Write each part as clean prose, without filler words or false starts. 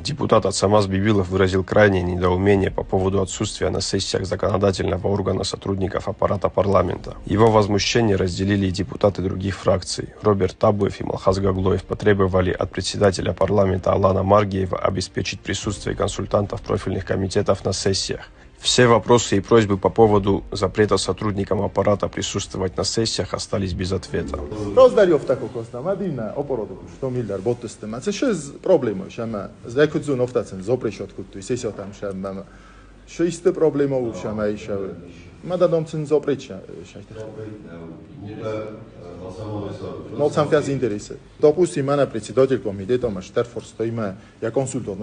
Депутат Ацамаз Бибилов выразил крайнее недоумение по поводу отсутствия на сессиях законодательного органа сотрудников аппарата парламента. Его возмущение разделили и депутаты других фракций. Роберт Табуев и Малхаз Гаглоев потребовали от председателя парламента Алана Маргиева обеспечить присутствие консультантов профильных комитетов на сессиях. Все вопросы и просьбы по поводу запрета сотрудникам аппарата присутствовать на сессиях остались без ответа. Допустим, она председатель комитета, я консультант,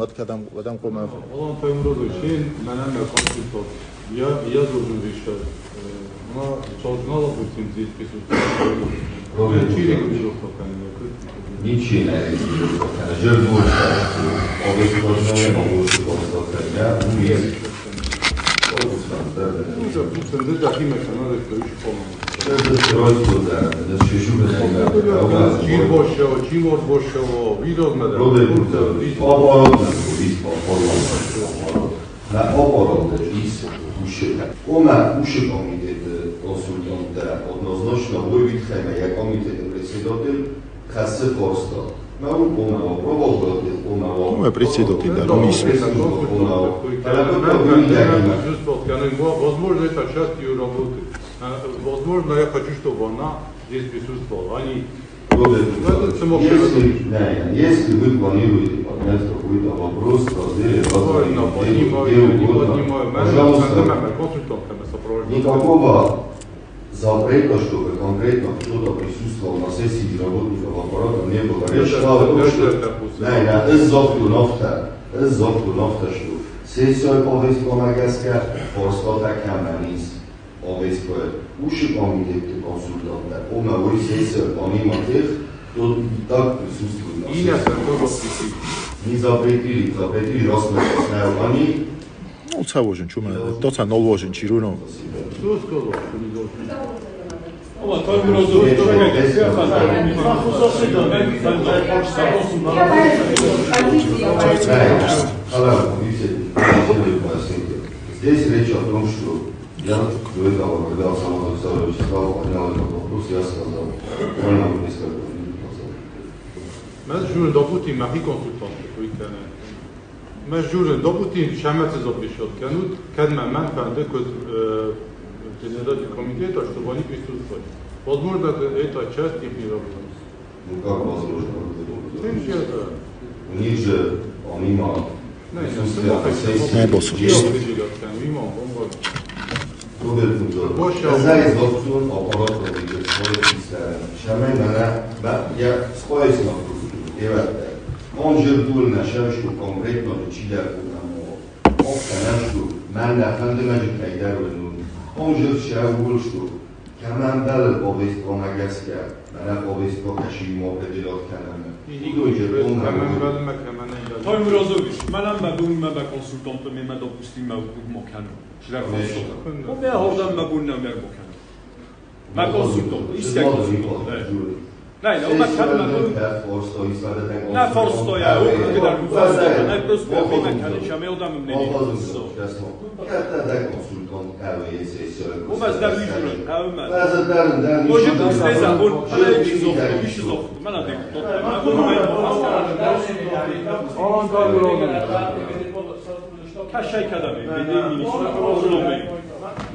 я должен решать. Она должна, допустим, здесь присутствовать. Возможно, это часть ее работы. Возможно, я хочу, чтобы она здесь присутствовала. Они... Если вы планируете поднять какой-то вопрос в разделе пожалуйста, никакого запрета, чтобы конкретно кто-то присутствовал на сессии работников аппарата, не было. Речь шла о том, что сессия повестка кто и так присутствует на сессии. Не запретили, запретили, раз мы они. Здесь речь о том, что я до этого, когда Самат Александрович поднял этот вопрос, я сказал, буквально несколько минут назад. Председатель комитета, чтобы они присутствовали. Возможно, это часть их не работы. Ну как возможно? У них же, помимо присутствия на сессии,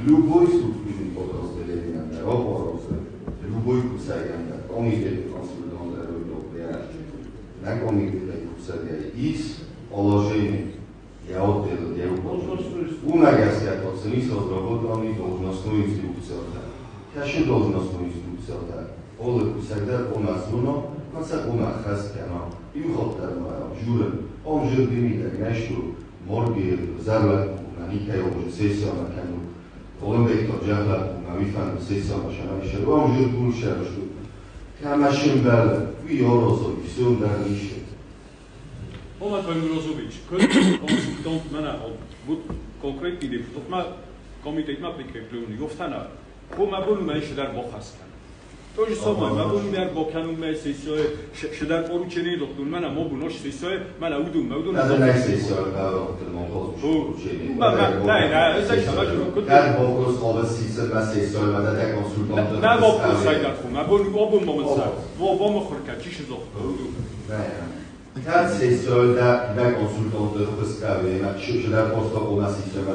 Любой структурный подразделение, любой комитет на комитете из положения я отдел, я должностную инструкцию. Каши должностную инструкцию. Олы кусагдар у нас зуно, маса у нас хаскана, и ухоттар журен, он жил димидаг, нашу морги зарла на никай уже сессия на кану. Олымбекто жахла на вифан сессия на шамиша, он жил гулша, что камашин бал, ви орозо, все дарнише. Ома Тоймурозович, консультант мана, вот конкретный депутат, ма комитет ма прикреплённый, ёфтана, хо ма болу ма ишдар бохаскан. То же самое, ما بقول ميار بوكانو ما سيسو شدار поручение доктор мана мо бунош сесо мана удум ма удум Надо на сесо ма ма не не это шама журу куд Как вопрос о сесо на сесо ма да консультант на вопрос айдар ху ма бун обун момент во во мохрка чиш зо Не Как сесо да да консультант хускаве ма шудар просто о сесо ма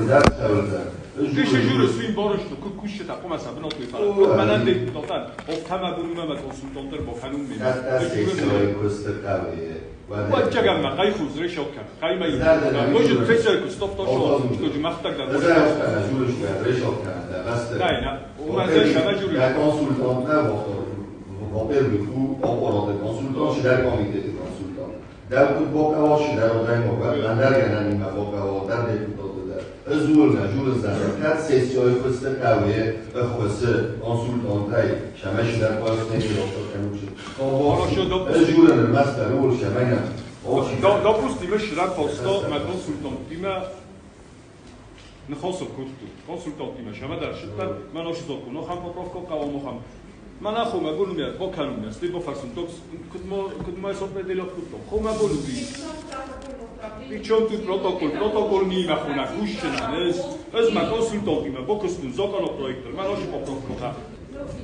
да да Журы свин борышто кукушта комаса бнотли пара. Манан депутатан, офтама бунума консультантер боханум ме. Вот чагам кай хузре шокка. Кай май. Может фесерку стоп то шо, что же махтак да. Да, на. У нас шама журы. Да консультант на во-первых, аппарат консультант, шдар комитет консультант. Да куд бокава шдар одай мога, андаргана нима бокава, дар депутат زور جور زن کت سیسیای خست قویه و خست کنسولتانتای شمش در پاس نمیرفت کنوچه. جور مستر اول شمنم. Допустим, шра посто ма консультантима нхосо куту. Консультантима шамадар шитта ман ошизоку нохам поправко қавомохам. Ман ахо ма гулмия боканумия слибо фарсун токс кудмо кудмо сопределёт кутто. Хо ма гулуби. Причем тут протокол, протокол не има хуна кушчена, ez ez ma консультантима бокостун законопроектор, ман оши поправко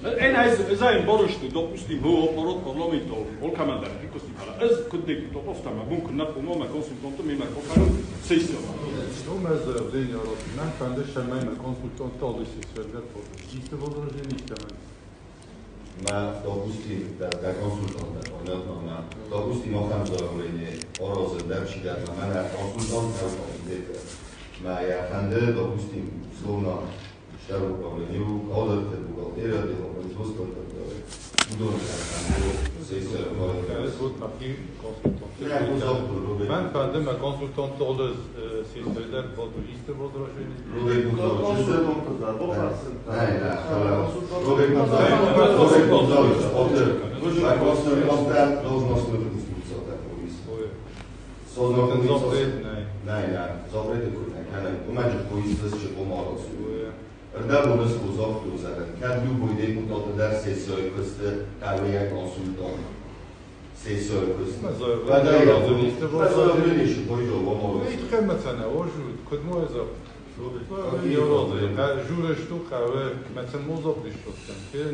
Эн айз эзаем борышту, допустим, хо опорот парламенто, ол команда рикости пара. Ez куддек топовтама бун кунна помома консультанту мема кокану сессия. Что мы заявление рот? Нам фанде шамайма консультант толды сессия. Исто возражение истаман. Ma допустим, да консультант, понятно, ма допустим, охам заявление орозы да чидар, ма на консультант комитета. Ма я фанде, допустим, словно штаб управления, кадры, бухгалтерия, дело производства, так далее. Удобно, сессия, вот такие консультанты. Мен фанде ма консультант толды сессия,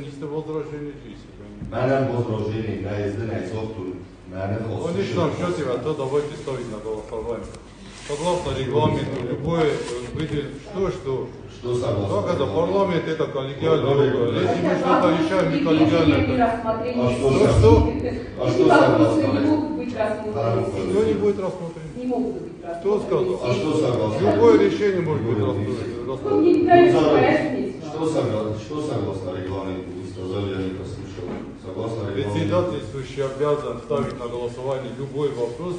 исто возражение. Манам возражение на издание софту, на В конечном счете, то давайте ставить на голосование. Согласно регламенту, любое выделить что? Что согласно? Как это? Парламент это коллегиальный орган. Если мы что-то решаем, мы коллегиально. А что? А что согласно? Что не будет рассмотрено? Не могут быть рассмотрены. Кто сказал? А что согласно? Любое решение может быть рассмотрено. Мне не нравится пояснить. Что согласно регламенту? Вы сказали, я не послушал. Согласно регламенту. Председательствующий обязан ставить на голосование любой вопрос,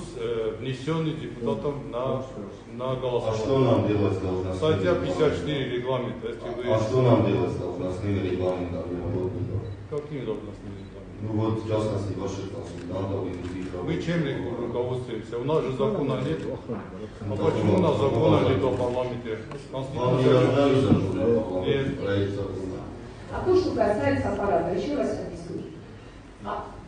внесенный депутатом на голосование. А что нам делать с должностными? Статья 54 регламента. Если вы... А что нам делать с должностными регламентами работников? Какими должностными регламентами? Ну вот, в частности, ваших консультантов и других работников. Мы чем руководствуемся? У нас же закона нет. А почему у нас закона нет о парламенте? Вам не раздали закон о парламенте? Проект закона. А то, что касается аппарата, еще раз объясню.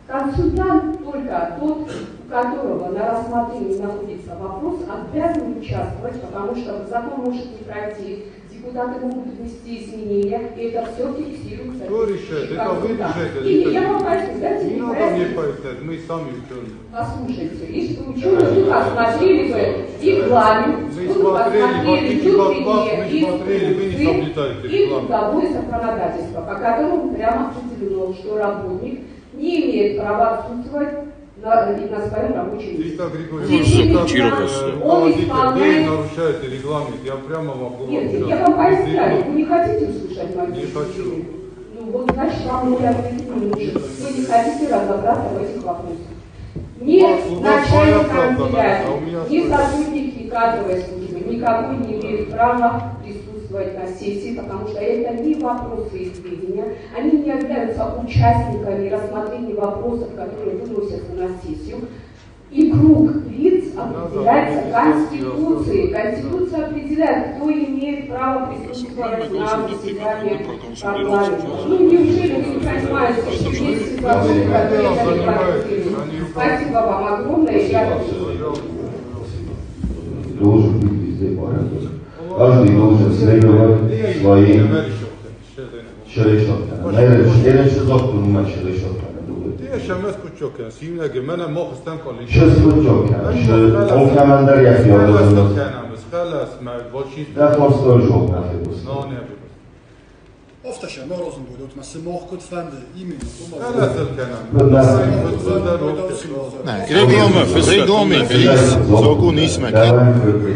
Консультант только тот, у которого на рассмотрении находится вопрос, обязан участвовать, потому что закон может не пройти, депутаты могут внести изменения, и это все фиксируется. Кто решает? Это вы решаете. Не, я вам поясню, дайте не надо мне пояснять, мы сами ученые. Послушайте, если вы ученые, вы посмотрели бы регламент, мы вы смотрели, посмотрели мы смотрели, вы не соблюдаете и трудовое законодательство, по которому прямо определено, что работник не имеет права отсутствовать на своем рабочем месте. Он исполняет... Вы нарушаете регламент, я прямо могу... Нет, я вам поясняю, вы не хотите услышать мою Не хочу. Ну вот, значит, вам мой ответ не нужен. Вы не хотите разобраться в этих вопросах. Ни начальник канцелярии, ни сотрудники кадровой службы никакой не имеют права присутствовать на сессии, потому что это не вопросы их ведения, они не являются участниками рассмотрения вопросов, которые выносятся на сессию. И круг лиц определяется Конституцией. Конституция определяет, кто имеет право присутствовать на заседании парламента. Ну, неужели вы не понимаете, что есть законы, которые дали партию? Спасибо вам огромное. Я... Должен быть везде порядок. Каждый должен следовать своим... Регламент закон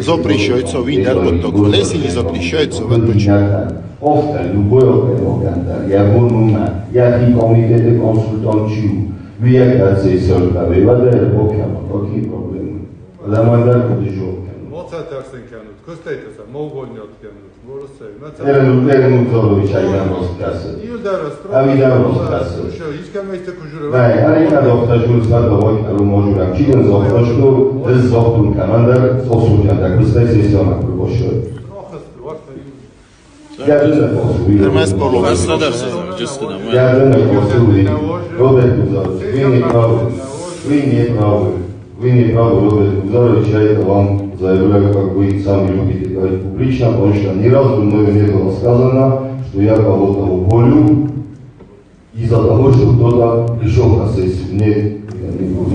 запрещается в запрещается в Ofta любой орган, я гонума, я и комитет консультантчу, какие проблемы? Вы не правы, Роберт Гузарович, я это вам заявляю, как вы сами любите говорить публично, потому что ни разу мною не было сказано, что я кого-то уволю из-за того, что кто-то пришел на сессию. Нет, я не буду.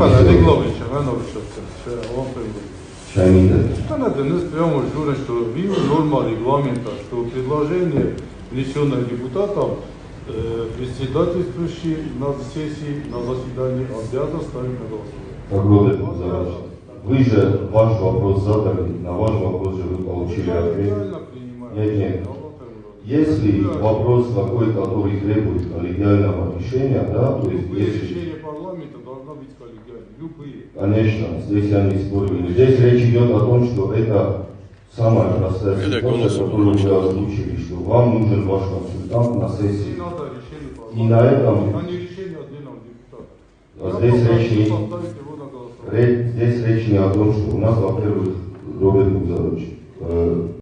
Что норма регламента, что предложение, внесенное депутатом, председательствующий на сессии, на заседании обязан ставить на голосование. Так, Роберт Гузарович, вы же ваш вопрос задали, на ваш вопрос же вы получили ответ. Нет, нет. Если вопрос такой, который требует коллегиального решения, да, то есть любые если... решения парламента должны быть коллегиальны, любые. Конечно, здесь я не спорю. Но здесь речь идет о том, что это самая простая ситуация, которую вы озвучили, что вам нужен ваш консультант на сессии. Не надо решение парламента. И на этом... А не решение отдельного депутата. А здесь речь не о том, что у нас, во-первых, Роберт Гузарович,